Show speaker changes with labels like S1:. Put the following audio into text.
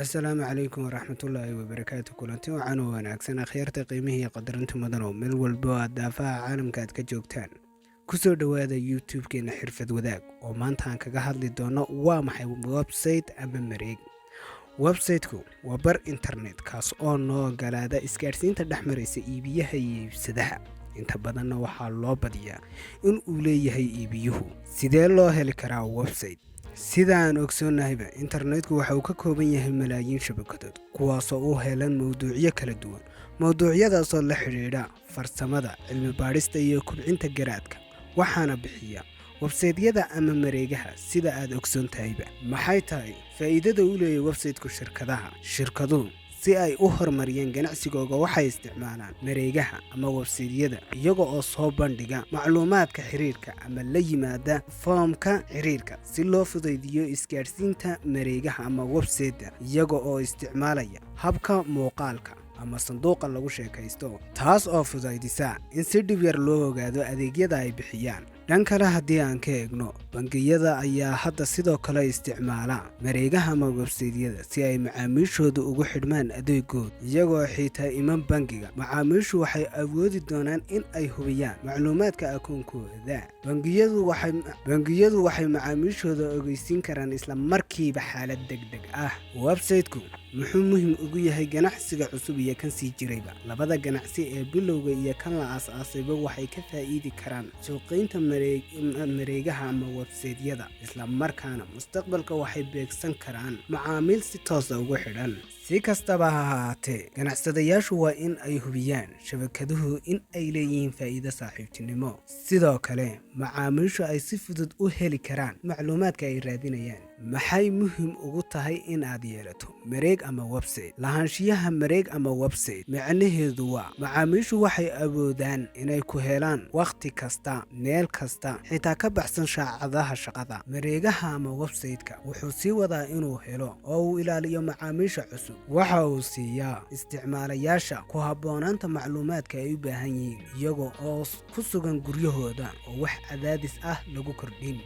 S1: Asalaamu calaykum waraxmatullaahi wabarakaatu. Kulanti wacan oo wanaagsan, akhyaarta qiimihii iyo qadarinta mudan oo meel walbo aad daafaha caalamka aad ka joogtaan, kusoo dhowaada YouTube-keena Xirfad Wadaag, oo maanta aan kaga hadli doono waa maxay website ama mareeg. Website-ku waa bar internet kaas oo noo ogolaada isgaadhsiinta dhex maraysa iibiyaha iyo iibsadaha. Inta badanna waxaa loo badiyaa in uu leeyahay iibiyuhu. Sidee loo heli karaa website? Sida aan ogsoonnahayba, internetku waxa uu ka kooban yahay malaayiin shabakadood, kuwaasoo u helan mowduucyo kala duwan, mowduucyadaasoo la xidhiidha farsamada, cilmi baadhista iyo kubcinta garaadka. Waxaana bixiya websaytyada ama mareegaha. Sida aad ogsoon tahayba, maxay tahay faa'iidada u leeyahay website-ku shirkadaha? Shirkaduhu si ay u horumariyaan ganacsigooga waxay isticmaalaan mareegaha ama websaytyada, iyaga oo soo bandhiga macluumaadka xiriirka ama la yimaada foomka xiriirka si loo fudaydiyo isgaadhsiinta. Mareegaha ama websayte iyaga oo isticmaalaya habka muuqaalka ama sanduuqa lagu sheekaysto, taas oo fudaydisa in si dhib yar loo ogaado adeegyada ay bixiyaan. Dhan kale haddii aan ka eegno, bangiyada ayaa hadda sidoo kale isticmaala mareegaha ama websaytyada si ay macaamiishooda ugu xidhmaan adeegooda, iyagoo xitaa iman bangiga. Macaamiishu waxay awoodi doonaan in ay hubiyaan macluumaadka akoonkooda. Bangiyadu waxay macaamiishooda ogeysiin karaan isla markiiba xaalad deg deg ah. Website-ku muxuu muhiim ugu yahay ganacsiga cusub iyo kan sii jirayba? Labada ganacsi ee bilowga iyo kan la aas-aasayba waxay ka faa'iidi karaan suuqaynta mareegaha ama websaytyada, isla markaana mustaqbalka waxay beegsan karaan macaamiil si toosa ugu xidhan. Si kastaba ha ahaatee, ganacsadayaashu waa in ay hubiyaan shabakaduhu in ay leeyihiin faa'iido saaxiibtinimo, sidoo kale macaamiishu ay si fudud u heli karaan macluumaadka ay raadinayaan. Maxay muhiim ugu tahay in aad yeelato mareeg ama website? Lahaanshiyaha mareeg ama website micnaheedu waa macaamiishu waxay awoodaan inay ku helaan wakhti kasta, meel kasta, xitaa ka baxsan saacadaha shaqada. Mareegaha ama website-ka wuxuu sii wadaa inuu helo oo uu ilaaliyo macaamiisha cusub. Waxa uu siiyaa isticmaalayaasha ku habboonaanta macluumaadka ay u baahan yihiin, iyaga oo ku sugan guryahooda oo wax cadaadis ah lagu kordhin.